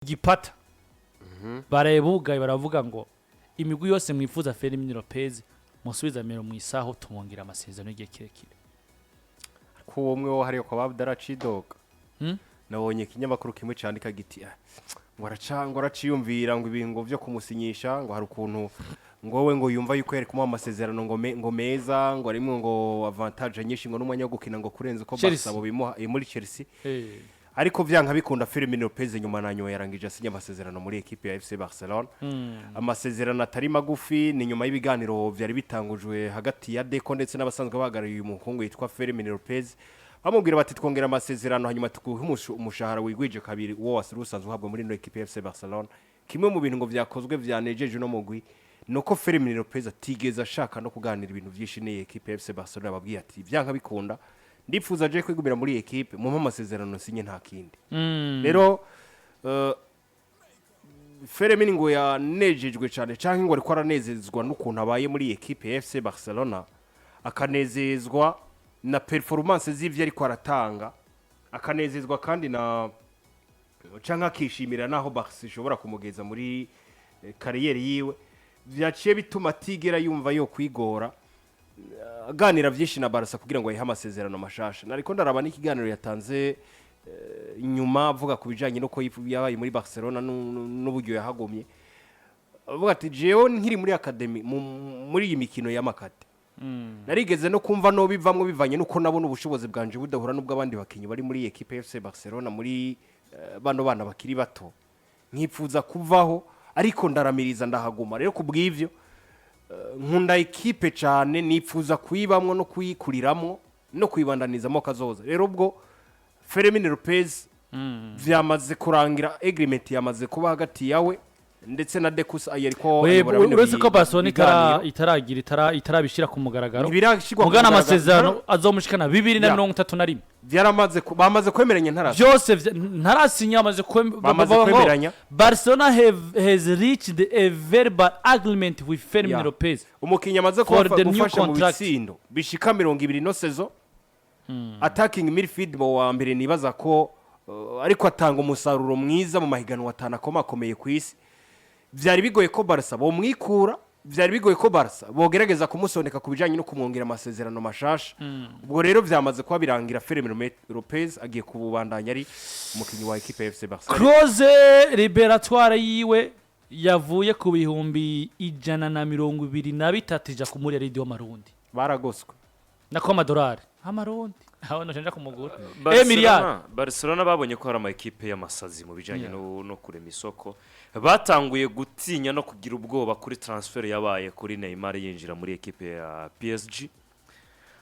Gipata baraye bugaye, baravuga ngo imigwi yose mwifuza Fermin Lopez, musubize amero mu isaho, tumwongera amasezerano y'igihe kirekire. Ko uwo umwe wo hariyo kwa Abdaracidoga. Nabonye ikinyamakuru kimwe candika giti: "Ah, ngo araca, ngo araciyumvira ngo ibingo vyo kumusinyisha, ngo hari ukuntu ngo we ngo yumva yuko yari kumuha amasezerano ngo meza, ngo arimwo ngo avantage nyinshi, ngo n'umwanya wo gukina ngo kurenza uko Chelsea. Barca bimuha muri Chelsea." Ariko vyanka bikunda, Fermin Lopez nyuma na nyuma yarangije asinya amasezerano muri equipe ya FC Barcelona, amasezerano atari magufi. Ni nyuma y'ibiganiro vyari bitangujwe hagati ya Deco ndetse n'abasanzwe bahagarariye uyu muhungu yitwa Fermin Lopez, bamubwira bati: "Twongera amasezerano, hanyuma tuguhe umushahara wigwije kabiri uwo wasi usanzwe uhabwa muri ino equipe ya FC Barcelona." Kimwe mu bintu ngo vyakozwe vyanejeje uno mugwi nuko Fermin Lopez atigeze ashaka no kuganira ibintu vyinshi n'iyi equipe ya FC Barcelona. Babwiye ati: "Vyanka bikunda ndipfuza je kwigumira muri iyi equipe, mumpe amasezerano nsinye, nta kindi." Rero Fermin ngo yanejejwe cyane, cyangwa ngo ariko aranezezwa n'ukuntu abaye muri iyi equipe ya FC Barcelona, akanezezwa na performance z'ivyo ariko aratanga, akanezezwa kandi na canke akishimira naho Barca ishobora kumugeza muri carrière yiwe. Vyaciye bituma atigera yumva yo kwigora aganira vyinshi na Barca kugira ngo ayihe amasezerano mashasha. Nariko ndaraba n'ikiganiro yatanze nyuma, avuga ku bijanye n'uko yabaye muri Barcelona n'uburyo yahagumye, avuga ati: "Jewe nkiri muri academy, muri iyi mikino y'amakate, narigeze no kumva no bivamwo, bivanye nuko nabona ubushobozi bwanje budahura n'ubw'abandi bakinyi bari muri equipe ya FC Barcelona, muri bano bana bakiri bato, nkipfuza kuvaho, ariko ndaramiriza ndahaguma. Rero ku bw'ivyo nkunda ekipe cyane, nipfuza kuyibamwo no kuyikuriramwo no kuyibandanizamo kazoza." Rero ubwo Fermin Lopez vyamaze kurangira, agreement yamaze kuba hagati yawe ndetse na Deco ayeriko. We, uretse ko Barcelona itaragira itarabishira ku mugaragaro. Ntibirashirwa ku mugana mugaragaro. Amasezerano azomushikana bibiri na 31. Byaramaze bamaze kwemeranya ntarasi Byose ntarasinya, amaze Bamaze bavuga ngo kwemeranya. Barcelona has reached a verbal agreement with Fermin Lopez Umukinnyi amaze for the new gufasha mu contract. bitsindo bishika 20 no saison, attacking midfield mu wa mbere, nibaza ko ariko atanga umusaruro mwiza mu mahiganwa atanu akomakomeye ku isi. Byari bigoye ko Barca bomwikura, byari bigoye ko Barca bogerageza kumusondeka ku bijyanye no kumwongera amasezerano mashasha. Ubwo rero byamaze kuba birangira, Fermin Lopez agiye kubandanya ari umukinnyi wa equipe ya FC Barcelona. Clause libératoire yiwe yavuye ku 123,000 ija ku muriyaridi w'amarundi. Baragoswe. Nako amadolari, amarundi aho nje kumugura miliyari. Barcelona babonye ko hari ama ekipe y'amasazi mu bijyanye no kurema isoko. Batanguye gutinya no kugira ubwoba kuri transfer yabaye kuri Neymar yinjira muri ekipe ya PSG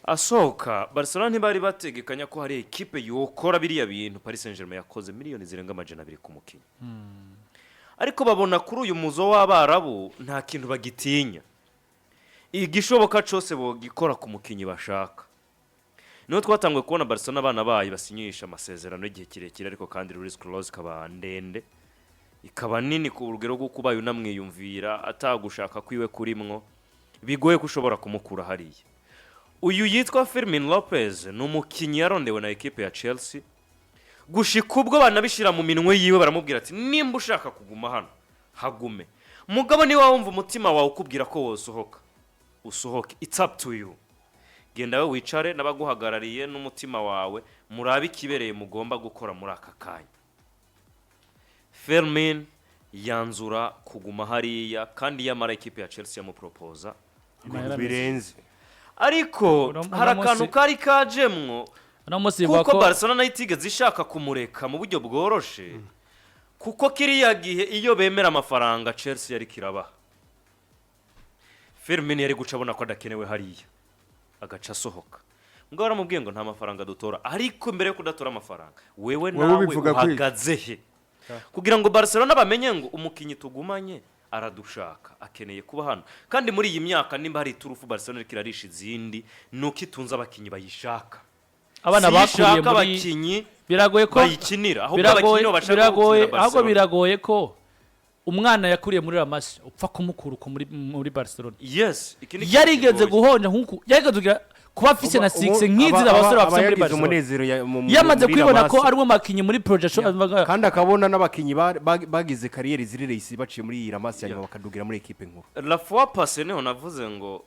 asohoka Barcelona. Ntibari bategekanya ko hari ekipe yokora biriya bintu Paris Saint-Germain yakoze, miliyoni zirenga 200 ku mukinnyi. Ariko babona kuri uyu muzo w'Abarabu nta kintu bagitinya, igishoboka cyose bogikora ku mukinnyi bashaka. Niho twatanguye kubona Barcelona abana bayo basinyisha amasezerano y'igihe kirekire, ariko kandi release clause ikaba ndende, ikaba nini ku rugero rw'uko ubaye unamwiyumvira atagushaka kwiwe kurimwo, bigoye ko ushobora kumukura hariya. Uyu yitwa Fermin Lopez ni umukinnyi yarondewe na ekipe ya Chelsea, gushika ubwo banabishyira mu minwe yiwe, baramubwira ati: "Nimba ushaka kuguma hano, hagume. Mugabo niba wumva umutima wawe ukubwira ko wosohoka, usohoke. It's up to you. Genda we wicare n'abaguhagarariye n'umutima wawe, murabe ikibereye mugomba gukora muri aka kanya." Fermin yanzura kuguma hariya, kandi yamara ekipe ya Chelsea yamuporopoza Amahera birenze. Ariko hari uno akantu kari kajemwo, uno munsi bivuga kuko ko Barcelona nayo itigeze ishaka kumureka mu buryo bworoshe, kuko kiriya gihe iyo bemera amafaranga Chelsea yari kirabaha, Firmin yari guca abona ko adakenewe hariya, agaca asohoka. Ngo baramubwiye ngo nta mafaranga dutora, ariko mbere yo kudatora amafaranga, wewe Wewe nawe ubivuga kwiki? uhagaze he, kugira ngo Barcelona bamenye ngo umukinnyi tugumanye aradushaka, akeneye kuba hano. Kandi muri iyi myaka, nimba hari iturufu Barcelona iriko irarisha izindi, ni uko itunze abakinnyi bayishaka. Abana Si bakuriye ishaka muri abakinnyi biragoye ko bayikinira, ahubwo biragoye abakinnyi bashaka biragoye gukina ahubwo Barcelona. Biragoye ko umwana yakuriye muri La Masia upfa kumukura uko muri Barcelona. Yes, iki ni ikintu Yarigeze kigoye. guhonja nkuku yarigeze kugira Kuba afise na succès nk'izi abasore bafise muri yagize Barcelona, umunezero yamaze muri kwibona ko La Masia. ari we makinyi muri projet. Kandi akabona n'abakinyi bagize carrière ziri réussies baciye muri iyi La Masia, nyuma bakadugira muri équipe nkuru. La fois passée niho navuze ngo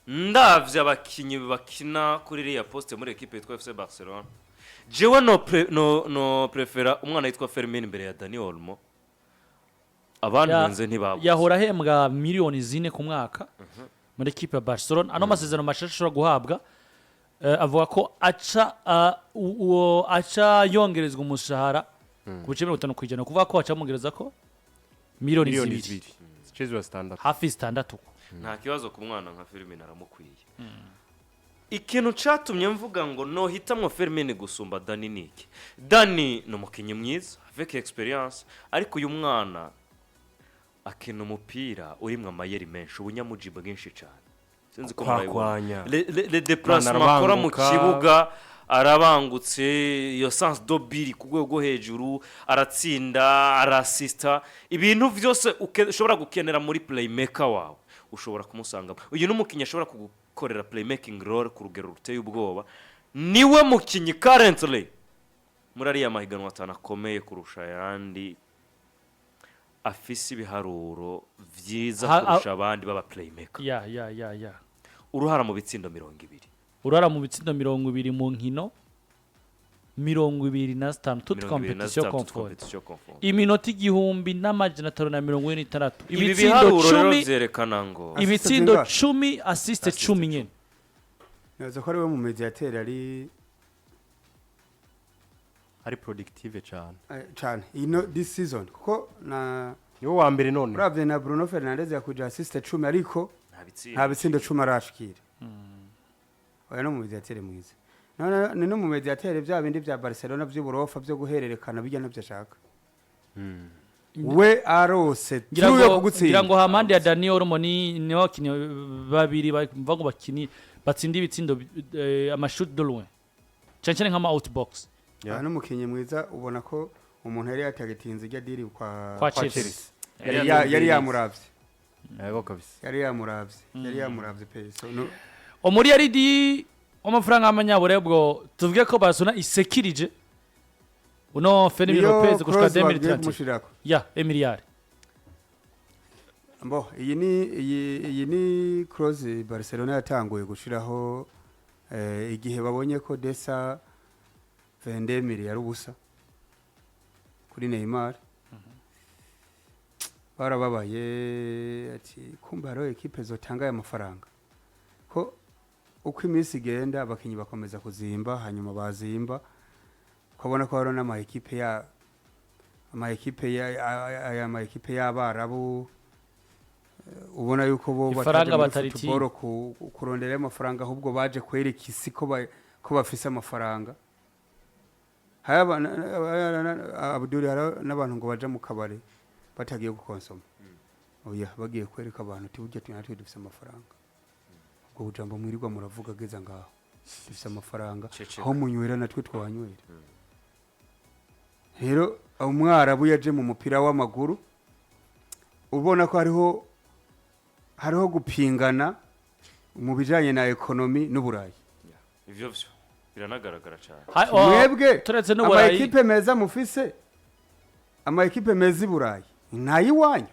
ndavye abakinyi bakina kuri iriya poste muri équipe yitwa FC Barcelona, jewe no prefera umwana yitwa Fermin imbere ya Dani Olmo. Abandi hanze ntibabuze. Yahora ahembwa miliyoni 4 ku mwaka muri équipe ya Barcelona. Ano masezerano mashasha ashobora guhabwa, avuga ko aca uwo aca yongerezwa umushahara ku bice 50%, kuvuga ko aca amwongereza ko miliyoni miliyoni 2 2 zice 6. Hafi 6. Nta kibazo ku mwana nka Fermin, aramukwiye. Ikintu catumye mvuga ngo nohitamwo Fermin gusumba Dani niki? Dani ni umukinnyi mwiza avec expérience, ariko uyu mwana akina umupira urimwo amayeri menshi, ubunyamuji bwinshi cyane. Sinzi ko murabibona. Kwakwanya. Le déplacement akora mu Arabanguka. kibuga, arabangutse, iyo sens de but ku rwego rwo hejuru, aratsinda, arasista, ibintu byose ushobora gukenera muri playmaker wawe ushobora kumusangamo. Uyu ni umukinnyi ashobora kugukorera playmaking role ku rugero ruteye ubwoba. Niwe mukinnyi currently muri ariya mahiganwa atanu akomeye kurusha ayandi afise ibiharuro vyiza kurusha abandi baba playmaker. Ya. Uruhara mu bitsindo 20. Urara mu bitsindo 20 mu nkino 25, toutes 25, compétitions confondues. Compétitions confondues. Iminota 1546. Ibi Ibitsindo biharuro rero 10. vyerekana ngo Assist Ibitsindo zingahe? 10, assist 10 nyene. Nibaza ko ari we mu médiateur ari Ari productive cyane. Cane ino this season, kuko na Niwe wa mbere none. uravye na Bruno Fernandes yakuje assist 10, ariko nta bitsindo. Nta bitsindo 10 arashikira. Oya, no mu médiateur mwiza. None ni no mu médiateur bya bindi bya Barcelona by'uburofa byo guhererekana bijya nabyo ashaka we arose Ngira turu yo ngo ngira kugutsinda. ngo hamande ya Dani Olmo ni abakinnyi babiri bavuga ngo bakini batsinda ibitsindo, amashoot de loin, cyane cyane nk'ama outbox. Aha n'umukinnyi mwiza, ubona ko umuntu yari yatagetinze ijya deal kwa Kwa Chelsea. Yari yamuravye. Yego kabisa. Yari yamuravye pe, so no. Umuriyaridi w'amafaranga y'amanyaburaya, ubwo tuvuge ko Barcelona isekirije uno Fermin Niyo Lopez gushika clause bagiye 2030. kumushirako. Ya emiliyari. Bo iyi ni clause Barcelona yatanguye gushiraho igihe babonye ko 222 yari ubusa kuri Neymar. Barababaye ati kumba hariho ekipe zotanga aya mafaranga, ko uko iminsi igenda abakinyi bakomeza kuzimba, hanyuma bazimba ukabona ko hariho n'ama ekipe ya ama ekipe ya aya ma ekipe y'abarabu, ubona yuko bo Ifaranga bataje muri bataritinya. football kurondera amafaranga, ahubwo baje kwereka isi ko bafise amafaranga. Hari Abdul, hari n'abantu ngo baja mu kabare batagiye gukonsoma, oya, bagiye kwereka abantu uti burya natwe dufise amafaranga. Ubwo bujambo mwirirwa muravuga ageza ngaho, dufise amafaranga. Ceceka. Aho munywera natwe twanywera. Rero umwarabu yaje mu mupira w'amaguru, ubona ko hariho gupingana mu bijanye na économie n'Uburayi. Ivyo vyo biranagaragara cyane. Mwebwe turetse ama n'Uburayi. ekipe meza mufise, ama ekipe meza i Burayi ntayiwanyu,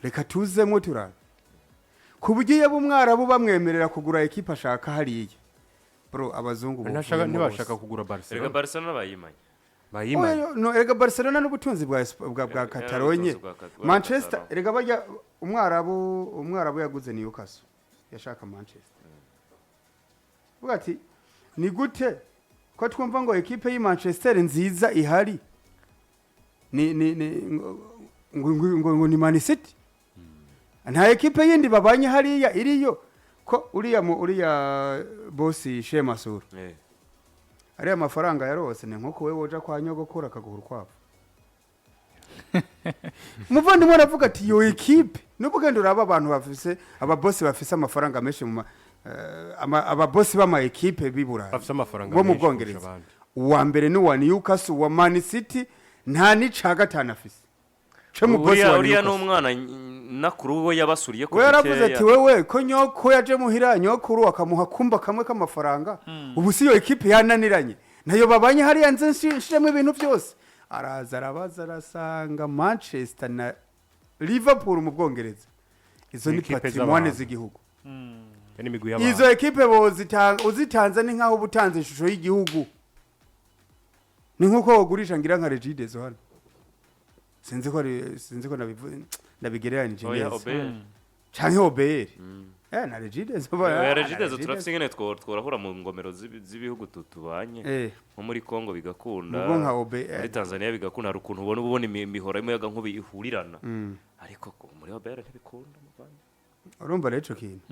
reka tuzemwo turabe. Ku buryo iyo umwarabu bamwemerera kugura ekipe ashaka hariya, bro, abazungu Ntashaka bovuyemo ntibashaka bose. kugura Erega Barcelona. Barcelona bayimanye. Bayimanye. Oya, no, erega Barcelona n'ubutunzi bwa Catalogne. N'ubutunzi bwa Manchester Catalogne. erega bajya umwarabu yaguze Newcastle yashaka Manchester. Vuga ati ni gute ko twumva ngo ekipe y'i Manchester nziza ihari ni ngo ni Man City, nta ekipe yindi babanye hariya iriyo, ko uriya bosi Shemasura ariya mafaranga yarose ni nko kuwe woja kwa nyogokuru akaguha urukwavu. Umuvandimwe aravuga ati iyo ekipe nubwo ugenda uraba abantu bafise ababosi bafise amafaranga menshi mu ababosi b'ama ekipe b'i Burayi Bafise amafaranga bo mu menshi kurusha Bwongereza, abandi. Uwa mbere ni uwa Newcastle, uwa Man City nta n'ica gatanu afise ce mu bosi uriya wa uriya ni Newcastle. umwana. Nakuru we yabasuriye ku We yaravuze bikeya. ati: "Wewe ko nyoko yaje muhira, nyokuru akamuha kumba kamwe k'amafaranga, ubu si iyo ekipe yananiranye nayo babanye hariya, nze nshiremo ibintu byose." Araza arabaza, arasanga Manchester na Liverpool mu Bwongereza, izo ni Ekipe patrimoine z'abantu. z'igihugu. N'imigwi y'abantu. Izo ekipe bozitanga, uzitanze ni nkaho uba utanze ishusho y'igihugu. Ni nkuko wogurisha ngira nka Regideso hano, sinzi ko nabigereranije Oya, neza. OBR. Canke OBR na Regideso. Oya, Regideso turafise ingene tworahura mu ngomero z'ibihugu tubanye, nko muri Congo bigakunda, Mugo nka OBR. muri Tanzania bigakunda. Hari ukuntu ubona imihora y'umuyaga nkuba ihurirana, ariko muri OBR ntibikunda muvandi. Urumva rero ico kintu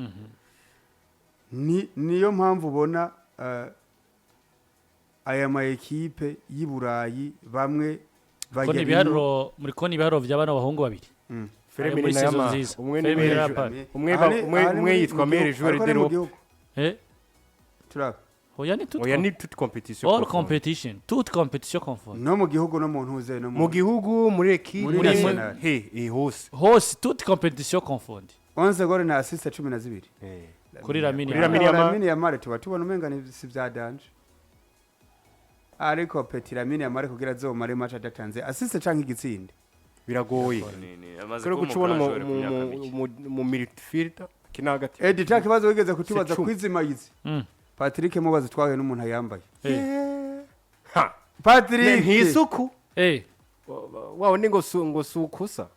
ni niyo mpamvu ubona aya ma ekipe y'i Burayi bamwe Kubona bajya ibiharuro, muri kubona ibiharuro bya bano bahungu babiri. Fermin muri na saison Yamal. nziza. Umwe ni Fermin meilleur na joueur. Yamal. Umwe Aha aha ni umwe yitwa mu meilleur gihugu, joueur ariko ni mu d'Europe. gihugu. Turaba. Oya, ni tout. Oya, ni toute compétition All confondue. competition, toute compétition confondue. No mu gihugu, no mu ntuze, no Mu gihugu, muri ekipe, Muri national. he hose. Hose, toute compétition confondue. 11 goal na assist 12. Kuri Lamine Kuri Yamal. Lamine Yamal. Lamine Yamal tuba tubona umenga ni si vya danger, ariko petit Lamine Yamal kugira azomare match adatanze assist canke igitsinde Biragoye. Amaze Kuri kuba guca ubona umu grand joueur ku myaka mike. mu midfielder kina hagati. Edi, cya kibazo wigeze kutubaza cumi. kwizimayizi. Patrick, mubaze, twahuye n'umuntu ayambaye. Ha. Patrick. Ntisuku. Wawe ni ngo ngo sukusa.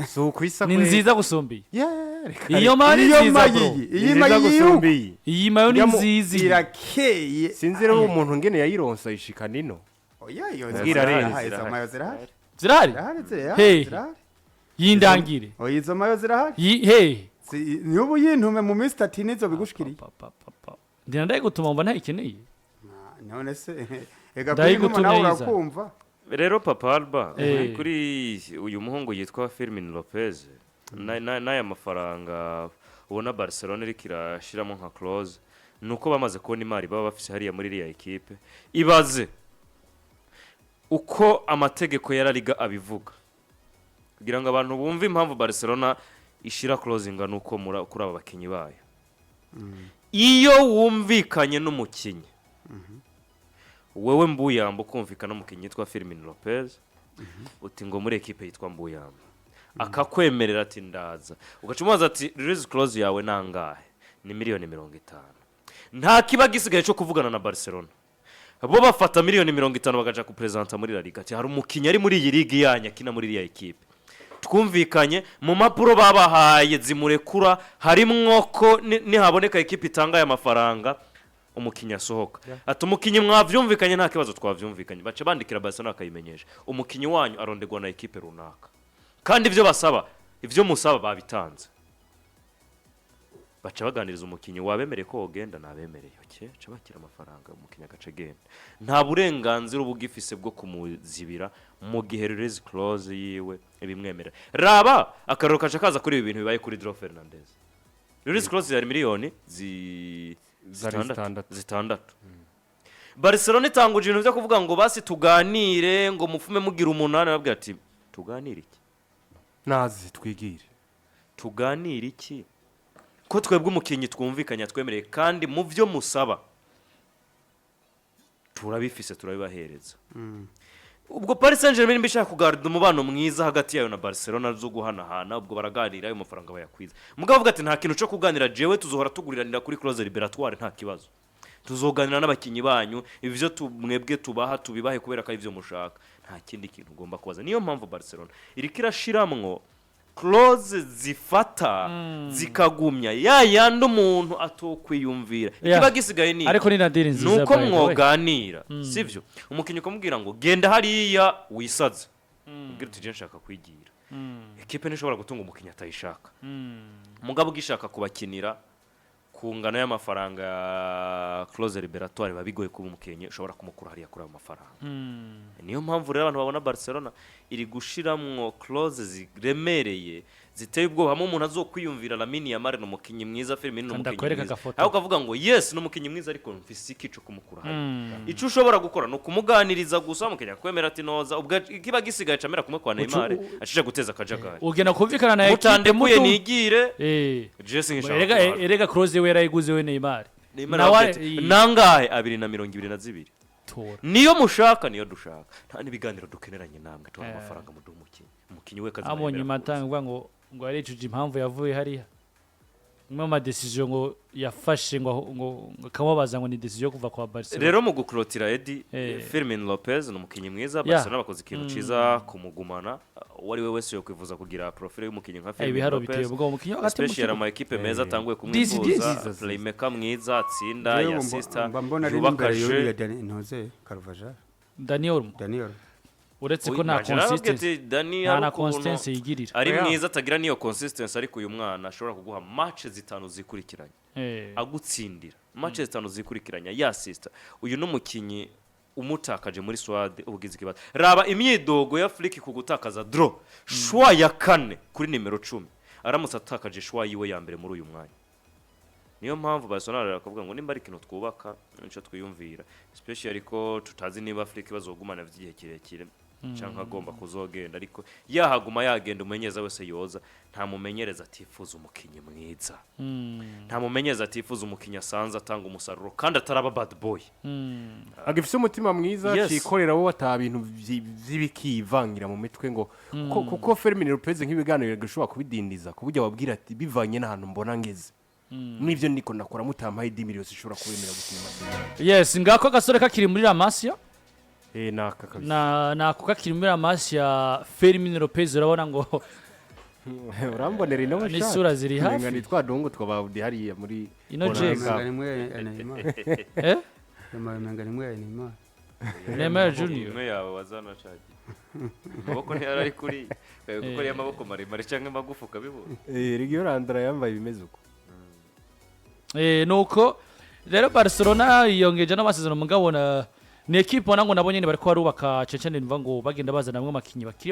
Sukwisa. Ni nziza gusumba iyi. Yeah, reka. Iyo mayo ni Iyo nziza, bro. mayiyi, iyi Ni nziza mayiyi gusumba iyi. Iyi mayo ni nziza iyi. Irakeye. Sinzi rero umuntu ngene yayironsa ayishika nino. Oya, iyo Ubwira zirahari, arenze. izo mayo zirahari. Zirahari. Zirahari, zirahari. Hey. Zirahari. Yindangire. Oya, izo mayo zirahari. Hey. N'ubu yintume mu minsi 3 nizo bigushikiriye. Pa, pa, pa, pa. Ndina ndayigutuma, mba ntayikeneye. None se ega kuri Ndayigutumye nawe yiza. urakumva. Rero Papa Alba, kuri uyu muhungu yitwa Fermin Lopez n'aya mafaranga ubona Barcelona iriko irashiramo nka clause, ni uko bamaze kubona imari baba bafise hariya muri iriya ekipe. Ibaze uko amategeko ya La Liga abivuga, kugira ngo abantu bumve impamvu Barcelona ishira clause ingana uko kuri aba bakinyi bayo. Iyo wumvikanye n'umukinyi, wewe Mbuyamba, ukumvikana n'umukinnyi yitwa Fermin Lopez, uti ngo muri ekipe yitwa Mbuyamba, akakwemerera ati ndaza, ugaca umubaza ati release clause yawe nangahe? Ni miliyoni 50. Nta kiba gisigaye cyo kuvugana na Barcelona. Bo bafata miliyoni 50 bakaja kupresenta muri La Liga ati hari umukinnyi ari muri iyi ligi yanyu akina muri iriya ekipe, twumvikanye mu mpapuro babahaye zimurekura harimwo ko nihaboneka ekipe itanga aya mafaranga umukinnyi asohoka. Ati umukinnyi mwavyumvikanye? Nta kibazo, twavyumvikanye. Baca bandikira Barcelona bakayimenyesha: umukinnyi wanyu arondegwa na ekipe runaka, kandi ibyo basaba, ibyo musaba babitanze. Baca baganiriza umukinnyi: wabemereye ko wogenda? Nabemereye. Okay, baca bakira amafaranga, umukinnyi agaca agenda. Nta burenganzira uba ugifise bwo kumuzibira mu gihe release clause yiwe ibimwemerera. Raba akararo kaca kaza kuri ibi bintu bibaye kuri Dro Fernandez. Release clause yari miliyoni Zari 6. 6. 6. Barcelona itanguje ibintu byo kuvuga ngo basi tuganire, ngo mufume mugira 8. Babwira ati tuganire iki? Nazi twigire. Tuganire iki ko twebwe umukinnyi twumvikanye twemereye, kandi mu byo musaba turabifise, turabibahereza? Ubwo Paris Saint-Germain nimba ishaka kugarura umubano mwiza hagati yayo na Barcelona zo guhanahana, ubwo baraganira, ayo mafaranga bayakwiza. Mugabo avuga ati nta kintu cyo kuganira, jewe tuzohora tuguriranira kuri clause libératoire, nta kibazo, tuzoganira n'abakinnyi banyu, ibyo mwebwe tubaha tubibahe kubera ko ari byo mushaka, nta kindi kintu ugomba kubaza. Niyo mpamvu Barcelona iriko irashiramwo clause zifata zikagumya ya yandi umuntu atokwiyumvira. Ikiba gisigaye ni Ariko ni na deal nziza, nuko by the way. mwoganira, sivyo? Umukinnyi ukamubwira ngo genda hariya wisaze, ubwira uti je nshaka kwigira. Ekipe ntishobora gutunga umukinnyi atayishaka. Mugabo ugishaka kubakinira ku ngano y'amafaranga ya clause libératoire, biba bigoye kuba umukinnyi ushobora kumukura hariya kuri ayo mafaranga. Niyo mpamvu rero abantu babona Barcelona iri gushiramwo clause ziremereye. ziteye ubwoba, hamwe umuntu azokwiyumvira Lamine Yamal ni umukinnyi mwiza, Firmino ni Kandi umukinnyi akwereka mwiza, agafoto. aho ukavuga ngo yes, ni umukinnyi mwiza, ariko mfise iki co kumukura hariya? Ico ushobora gukora ni ukumuganiriza gusa, umukinnyi akwemera ati noza, ubwo kiba gisigaye camera kumwe kwa Neymar acije guteza akajagari. Ugenda kumvikana na ekipe Mutandekuye mutu nigire Jesse nshaka erega kuhava. Erega Kroos we yarayiguze we Neymar. Neymar Nawe aravuga ati, nangahe? 222. Tora. Niyo mushaka, niyo dushaka, nta n'ibiganiro dukeneranye namwe, tubona amafaranga muduha umukinnyi, umukinnyi we kazi. Abonye matanga uvuga ngo yarecuje impamvu yavuye hariya, imwe mu ma décision ngo yafashe ngo akamubaza ngo ni décision yo kuva kwa Barcelona. Rero mu gukurotira Edi, Fermin Lopez ni umukinnyi mwiza. Barcelona bakoze ikintu ciza kumugumana. Uwo ari we wese yokwifuza kugira profile y'umukinnyi nka Fermin Ibiharo biteye Lopez, ubwoba, umukinnyi wo hagati mu especially kibuga. ama ekipe meza atanguye Disi, kumwifuza, disi. playmaker mwiza, atsinda, Jewe yasista, mba mbona ari yubaka imbere y'uriya je. Dani ntoze Carvajal. Daniel Olmo. Daniel. Uretse ko nta Nanje narababwiye consistency ati, Dani nta hari na ukuntu consistency yigirira. ari Oya. mwiza, atagira n'iyo consistency, ariko uyu mwana ashobora kuguha match zitanu zikurikiranye agutsindira match zitanu zikurikiranya, yasista. Uyu ni umukinnyi umutakaje muri squad ubugize ikibazo. Raba imyidogo ya Flick ku gutakaza draw choix ya kane kuri nimero 10, aramutse atakaje choix yiwe ya mbere muri uyu mwanya. Niyo mpamvu Barcelona bakavuga ngo nimba ari ikintu twubaka, nico twiyumvira, especially ko tutazi niba Flick bazogumana by'igihe kirekire cyangwa agomba kuzogenda. Ariko yahaguma, yagenda, umumenyereza wese yoza, nta mumenyereza atifuza umukinnyi mwiza, nta mumenyereza atifuza umukinnyi asanze atanga umusaruro kandi ataraba bad boy. Agifise umutima mwiza, cikorera wowe, ata bintu vy'ibikivangira mu mitwe ngo kuko Fermin Lopez nk'ibiganiro gashobora kubidindiza ku buryo ababwira ati bivanye n'ahantu mbona ngeze n'ivyo niko nakora, mutampaye 10 miliyoni zishobora kubemera gusinya amasezerano. Yes, ngako agasore kakiri muri La Masia. Naka kabisa. Na nako kakiri muri La Masia, Fermin Lopez, urabona ngo Urambonera ino n'isura ziri hafi. Umenga ni twa dungu twabawudi hariya muri Ino Bonane jezi. Cup. Umenga ni mwe ya Neymar. Eh. Umenga ni mwe ya Neymar. Neymar Junior. Imwe yawe wazana cagiye amaboko ntiyari ari kuri kuko ari amaboko maremare cyangwa magufi ukabibona. Rigio Randra yambaye ibimeze uko. Nuko rero Barcelona yongeje n'amasezerano, mugabo na ni ekipe ubona ngo nabo nyene bariko barubaka cece, numva ngo bagenda bazana bamwe abakinyi bakiri